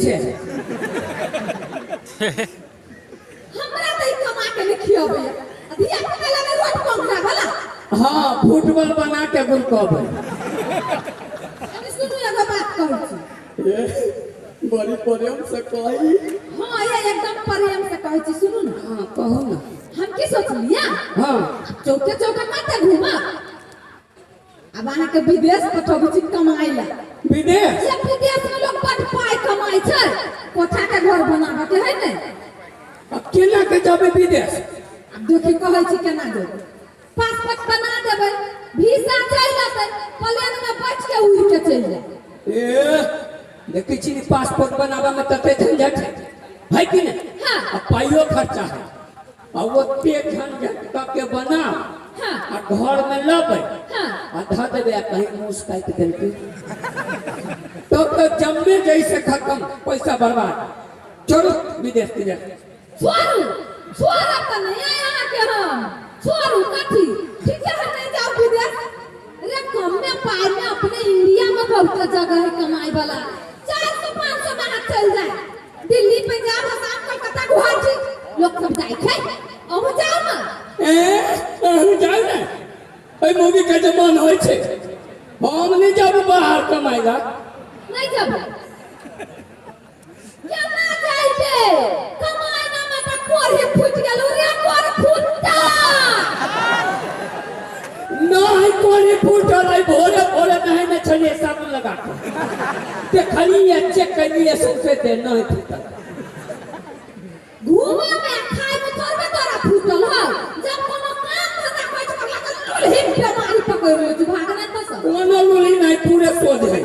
पीछे। हमरा तऽ ई कमा के नहि खियबैया, धिया पुता लगे रोट पंखा भला। हाँ, फुटबॉल बना के गुलकबै। अभी सुनू, एगो बात कहै छी। बड़ी प्रेम से कही। हाँ, ये एकदम प्रेम से कहै छी, सुनू ने। हाँ, कहू ने। हम की सोचलियै? हाँ। चौके चौके कते घूमब, अब अहाँके विदेश पठबै छी कमाइ ला। विदेश? ये विदेश में लोग बड पाइ कमाइ छै, कोठा के घर बनाबऽ के है ने। अब केना के जेबै विदेश? अब देखी कहै छी केना जेबै। पासपोर्ट बना देबै, वीसा चलि एतै, प्लेन में बैठ के उड़ि के चलि जायब। ए देखै छी ने, पासपोर्ट बनाबऽ में तते झंझट है, है कि नहीं? हाँ। आ पाइयो खर्चा है, आ ओते झंझट कऽ के बनाउ। हाँ। आ घर में लबै। हाँ। आ धऽ देबै, आ कहीं मूस काटि देलकै तब तऽ जम्मे जैसे खत्म, पैसा बर्बाद। छोड़ू विदेश विदेश। छोड़ू, छोड़ब तऽ नहि आय अहाँके हम। छोड़ू कथी? ठीक है, हम नहीं जाउ विदेश रे। कम में पाइ में अपने इंडिया में बहुत जगह है कमाई वाला। 400 500 में अहाँ चलि जाए दिल्ली, पंजाब, असम, कलकत्ता, गुवाहाटी, लोग सब जाइ छै। अहूँ जाउ ने। ए अहूँ जाउ ने। एहि मौगी के जे मन होइ छै, हम नहि जाब बाहर कमाइ ला। नहीं जेबै? केना जाइबे? कमाइ ना में तऽ कोढ़ी फूटि गेल रे, कोढ़ फूटता। नहीं, कोढ़ी फूटल है। भोरे भोरे नहीं ने छलिए, साबुन लगा के देखलिए, चेक कैलिए सौंसे दे, नहीं फूटल। घूमे में खाय में थोड़बे तोरा फूटल है। जब कोनो काम धंधा कहै छै तऽ लागल लोलही बेमारी पकड़ि लै छै। भागना तऽ सब कोनो लोली नहीं, पूरे सोझ है।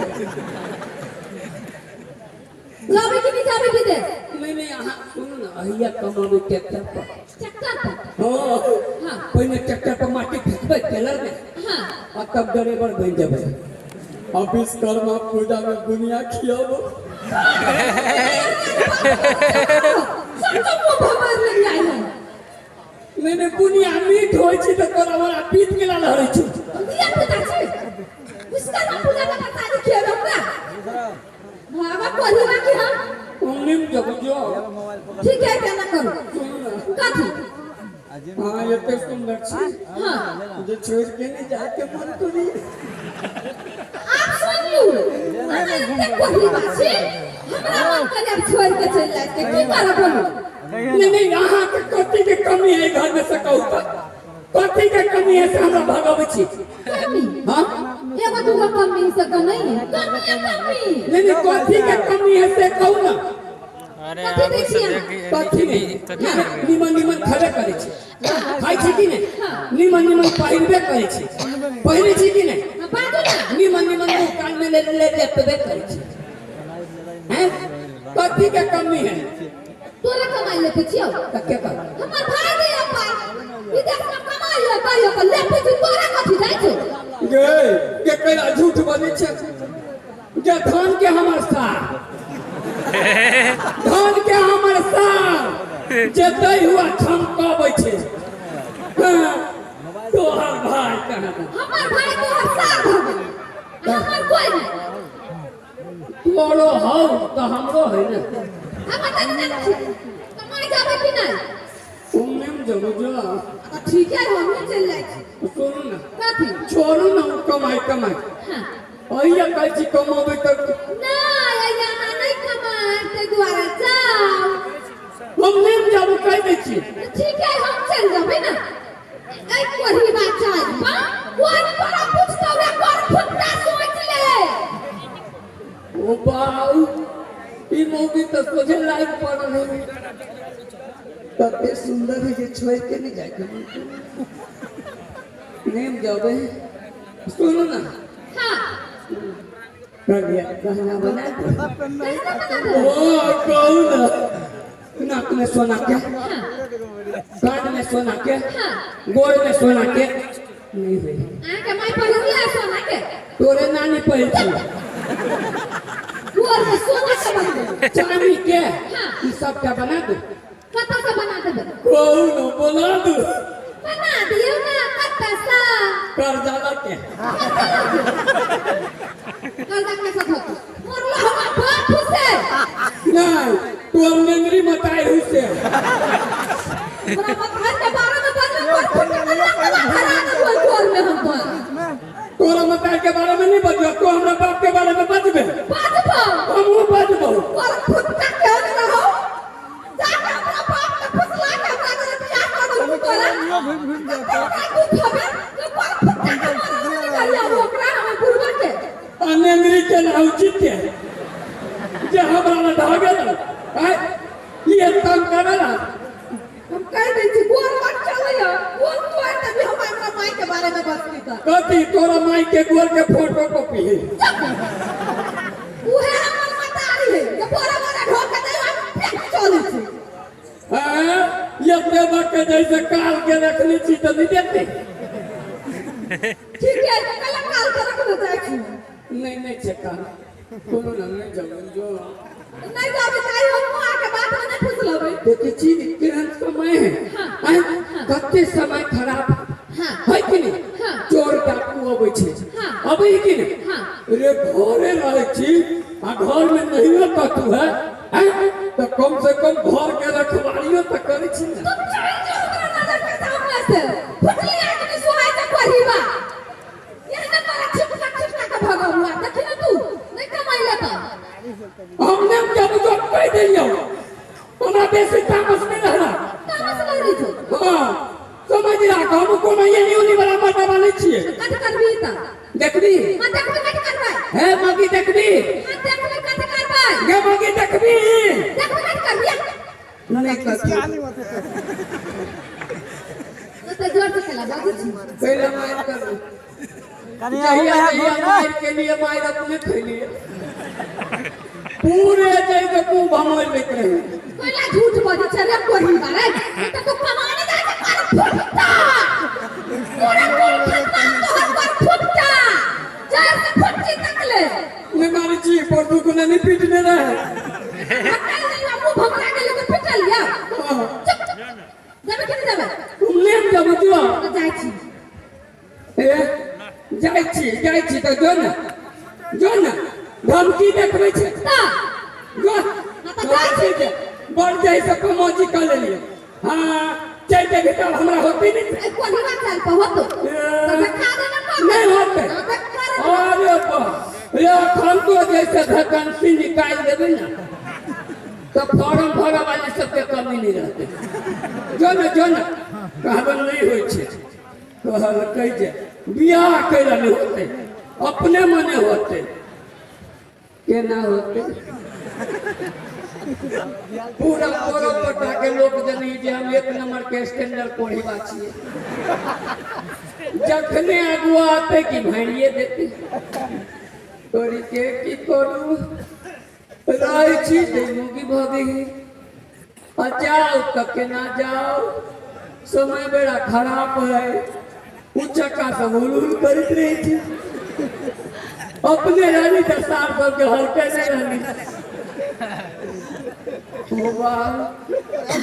जाबे कि नहीं जाबे विदेश? नहीं नहीं, अहाँ सुनू ने, अहिया कमाबै ट्रैक्टर पर। ट्रैक्टर पर? हाँ। हाँ। पहिने ट्रैक्टर पर माटी फेंकबै टेलर में। हाँ। आ तब ड्राइवर बनि जेबै आ विश्वकर्मा पूजा में बुनिया खियाबो। सब तो मुंह भवर लग जाइ है। नहीं नहीं, बुनिया मीठ होइ छै तऽ तोरा बड़ा पीत गेला लहरै छौ। धिया पुता छै, विश्वकर्मा पूजा में प्रसादी खिएबै हमरा। भागा कोढ़ी की हम। उन्नीम जब जो ठीक है, केना करू? सुनू ने। कथी? हाँ, एते सुंदर छी हाँ। जे छोड़ के नहीं जाके मन करी। आप सुन लू, अहाँ एते कोढ़ी बा छी, हमरा मन करे आब छोड़ के चलि जाय के, की करब बोलू? नहीं नहीं, अहाँ के कथी के कमी है घर में से कहू तऽ? कथी के कमी है से हमरा भगाबै छी? कमी? हाँ। एगो दूगो कमी से तो नहीं है, कमी है कमी। नहीं नहीं, कथी के कमी है से कहू ना। अरे कथी आगू दै से छियै? देख। कथी नहीं? कथी करबै? निमन निमन खबे करै छी, खाइ छी कि नहि? निमन निमन पहिरबे करै छी, पहिरै छी कि नहि? हाँ, बाजू ना। निमन निमन मुँह कान में ले ले लेपबे करै छी हैं? कथी के कमी है? तोरा कमाई लेते छियौ? तऽ के कर? हमर भाई दे पाइ, विदेश में कमाई है तैयो के लेते छी, तोरा कथी जाइ छौ? गे के कैला झूठ बजै छै गे? धान के हमर सार, धान के हमर सार जे दै हुआ छमकबै छै। हाँ, तोहर भाई कहाँ दे? हमर भाई तोहर सार भऽ गेल, हमर कोई नहीं। तोरो हौ तऽ हमरो है ने। हमर तऽ नहि छी। कमाई जाबै कि नहीं? उन्नीम जब जो तऽ ठीक है, हमहूँ चलि जाइ छी। सुनू ने। कथी? छोड़ू ने ओ कमाइ कमाइ। हाँ। अहिया कहै छी कमाबै तऽ। नहि, अइया अहाँ नहि कमाएब, ताहि दुआरे जाउ। हम नहि जाबू, कहि दै छी। तऽ ठीक है, हम चलि जेबै ने। ऐ कोढ़ी बच्चा, बा कोन तोरा पूछतौ रे? कोन फुट्टा, सोच ले। ओ बाउ, ई मौगी तऽ सोझे लाइक पड़ल है। तते सुंदर है जे छोड़ के नहीं जाए के मन करे। नहीं जाबे। सुनू ना। हाँ। कर दिया, गहना बना दे। गहना बना दे। ओ कहू ना, नाक में सोना के, कान में सोना के, हाँ। गोड़ में सोना के नहीं हुई। अहाँके माय पहिरले सोना के? तोरे नानी पहिरती। गोर में सोना के बना? चांदी के। हाँ। ई सब के बना दे। कतऽ से बना देबै? कहू ना, बना दे। बना दियौ ने, कतऽ से? कर्जा लके। कर्जा कैसे धोतू? मरला हमरा बाप से। तू हम नेंगरी मताई हुई से हमरा मत के बारे में बजबे पर फुट के हरा दे कोई गोर में हम तो तोरा मताई के बारे में नहीं बजबे तू हमरा बाप के बारे में बजबे बजबो हमहू बजबो पर फुटका के रहो जाके हमरा बाप के फुसला के हमरा घरे बियाह कर देलू तोरा घूम घूम जाता दुख हबे जे पर फुटका के मारा करिया ओकरा हमें बुढ़वा के अनेंद्री के ना उचित है जे हमरा ना ढागल आय ये तंग करेला हम कह दै छी गोर मत चलैया गोर तोड़ देबी हम हमरा माई के बारे में बजती त कथी तोरा माई के गोर के फोटो कॉपी है उहे हमर मतारी है जे बोरा बोरा ढोक के दे हम फेंक चलै छी हाँ ये देवा के जैसे काल के रखने छी तो नहीं देते ठीक है कल काल के रखने जाइ छी नहीं नहीं छे काल कोनो ना नहीं जाओ जो नहीं जाबे ताई हम आके बात में नहीं फुसलबै देखै छी केहन समय है हाँ। आय कते समय खराब हाँ। है कि नहीं हाँ। चोर डाकू अबै छै हाँ। अबै कि नहीं हाँ। रे घरे रहै छी आ घर में नहियो कतू है आय तो कम से कम घर के रखवारियो तो करै छी ना तुम चल जाओ ओकरा नजर के सामने से फुटली आदमी सुहाय त कोहिबा यह न तोरा छिपका छिपका के भगौआ देखी न तू नहीं कमाइले त हमने जब जो कह दियो हमरा बेसी तामस नहीं रहला तामस नहीं छो हाँ समझ रहा हम कोनो ये नहीं उनी वाला मर्दाबा नहीं छिए कट करबी त देखबी हां देखबी कट करबै हे मगी देखबी हां देखबी कट करबै गे मगी देखबी देखबी कट करबी नहीं करबी तो जोर से खेला बाबू जी पहले मार करू कनिया हो जहिया गया जहिया घूम मार के लिए मार अपने खैलिए पूरे जैसे मुंह भमोल लेके रहे कोइला झूठ बजै छै रे कोही बारे त तू कमाने जाइ छै पर फुटता पूरा कुल खानदान तोहर पर फुटता जड़ से फुटची तक ले नहीं मारी छी परदू को नहीं पीटने रहे हटल नहीं मुंह भमरा गेलै त पिटल या हाँ। चुप जाबे कि नहीं जाबे तुम लेम जब जो त जाइ छी ए जाइ छी त जो ना जो ना धमकी देखबै छै त जो त जाइ छी के बढ़ जाइ से कमौजी कर लेलिए हाँ चल के भीतर हमरा होती नहीं ए कोही बात चल पर होतो त देखा दे ना कर नहीं होते हां त कर अरे बाप रे हम तो जैसे वैकेंसी निकाल देबै ना तो फॉर्म भरे वाले सबके कमी नहीं रहते जो ना कहबन नहीं होइ छै कहलकै जे बियाह कैला नहीं होते अपने मने होते केना होते पूरा पूरा पटा के लोग जनी जे हम एक नंबर के स्टैंडर्ड कोढ़ीबा छियै जखने अगुआ आते कि भैरिए देते तोरी के की करू रहै छी ते मुगी भऽ गेली आ जाओ तऽ केना जाओ समय बड़ा खराब है उ चक्का सब हुल हुल करैत रहै छै अपने रहनी तऽ सार सबके हल्के नहि रहनी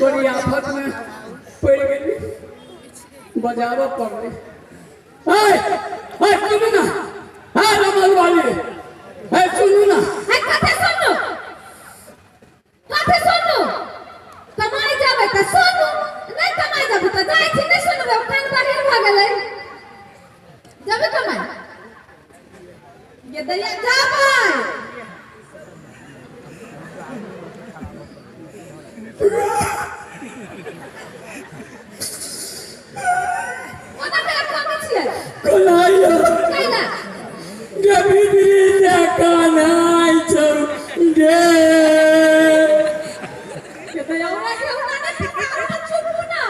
बड़ी आफत में पड़ गेली बजाबऽ पड़लै ऐ ऐ सुनू ना ऐ रमल वाली ऐ सुनू ना है कथे सुनू कथे सुनू कमाई जाबे त सुनू नहीं कमाई जाबे त जाइ छी नहीं सुनबे कान बाहिर भ गेलै जाबे कमाई ये दैया जाबै ओना केला कमी छियै कनाइयो कैला गे भीतरी से कनाइ छौ गे ये दैया ओना के ओना नहीं पिता चुपू ना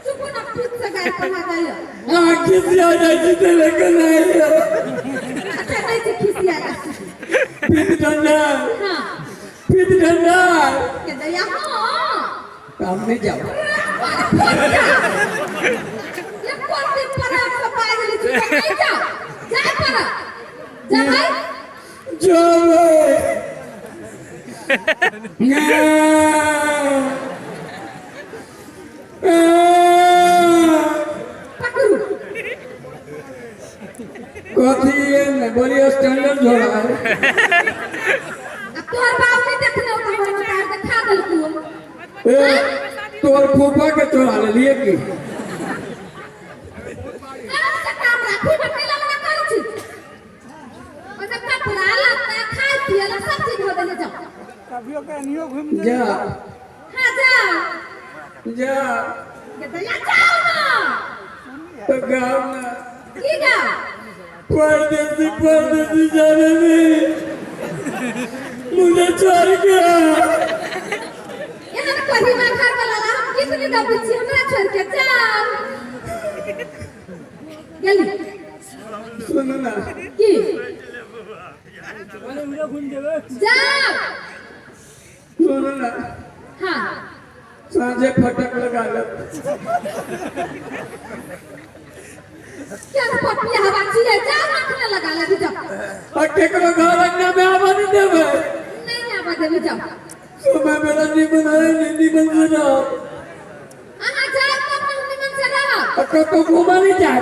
चुपू ना पीठ से गाय पढ़ा दैया आ खिसिया जाइ छी तेरे कनाइयो अच्छा नहीं छै खिसिया पीठ ठंडा हाँ पीठ ठंडा के दैया हाँ काम नहीं जाओ ये कोन दिन पर हम सब पाइ गेली छी तऽ नहीं जाओ जाय पर जाबै जाबै पकड़ू कथी ये ने बड़ी स्टैंडर्ड झोड़ा है अब तोहर बाप नहीं ए तोर फूफा के चोरा लेलिए की काम से काम राखू बटेला मना करै छी ओकर कपड़ा लत्ता खाय पिए ला सब चीज हो देने जाओ कभियो के एनियो घूम जा हाँ जाओ जा के दया जाओ ना तो गाँव ना की गाओ परदेसी परदेसी जाने में मुझे छोड़ गया यहाँ कभी ना घर वाला ला हम गीत नहीं गाबै छी हमरा छोड़ के जाओ गेली सुन ना की घूम जेबै जाओ सुन ना हाँ साँझे फटक लगा लो क्या पपिया हवा छियै जाओ माथ लगा ले जाओ और केकरो घर अंगना में आवा नहीं देवे नहीं आवा देवी जाओ समय मेरा निमन है नहीं निमन से रहो अहाँ जाओ तब हम निमन से रहब और कतौ घूमा नहीं जाए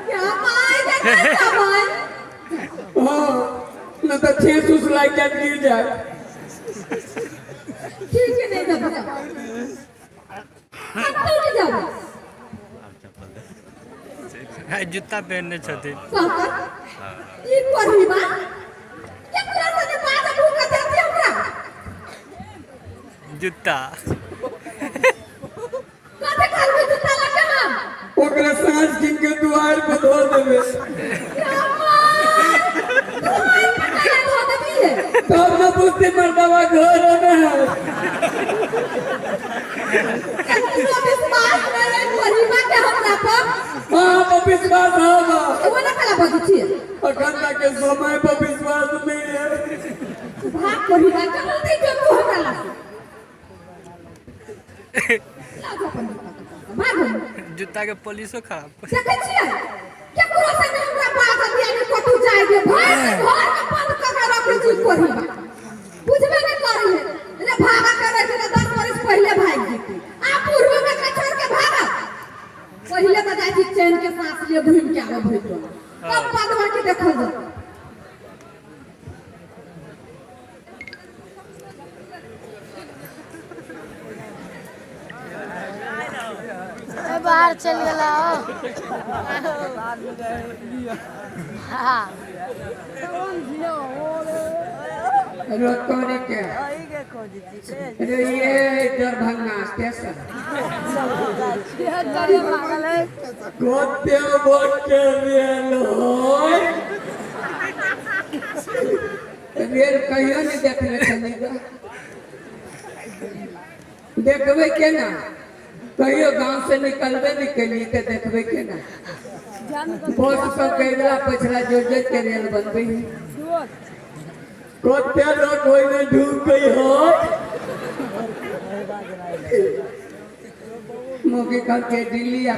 क्या पाई के जाबै हाँ न तो छह सुस लाग जाए गिर जाए ठीक है नहीं जाओ जाओ कतौ नहीं जाओ जूता पहनने छथिन कहकर ई करही बा केकरा से बात भूख देती हमरा जूता कथे करबै जूता लगे हम ओकरा साँझ किन के दुआर पर धो देवे क्या माय तू माय पकड़ा धो देबी है तब न पूछते मर्दवा घर में है कतनो विश्वास नहीं रहे करही बा के हमरा पर हाँ पर विश्वास है बा वो ना कला बजै छियै अखन तक के समय पर विश्वास नहीं है भाग करही बा जल्दी जो तू हमरा ला ला जो अपन जूता के पैसा, भागो जूता के पॉलिशो खराब देखै छियै केकरो से नहि हमरा बात दिया ने कतौ जाय दे भाई से घर में बंद क के रखै छी कोही बा बुझबे नहि करी है रे भागा करे छै तऽ 10 बरिस पहिले भागि जेतै आ बुढ़बो के एकरा छोड़ के भागा पहिले तऽ जाइ छी चैन के सांस लिए घुमि के आबै भरि टोला तब बाद बाकी देखल जेतै बाहर चल गेला हाँ रोतोरी के अरे ये दरभंगा स्टेशन गोते बोटे रेल होय रेल कहियो नहीं देखले छलियै ग। देखबै केना कहियो गांव से निकलबे नहीं केलियै तऽ देखबै केना बस सब के अगिला पछिला जोड़ जोड़ के रेल बनबै है कते लोग ओहिमे ढुकै होय मौके कहलकै दिल्ली आ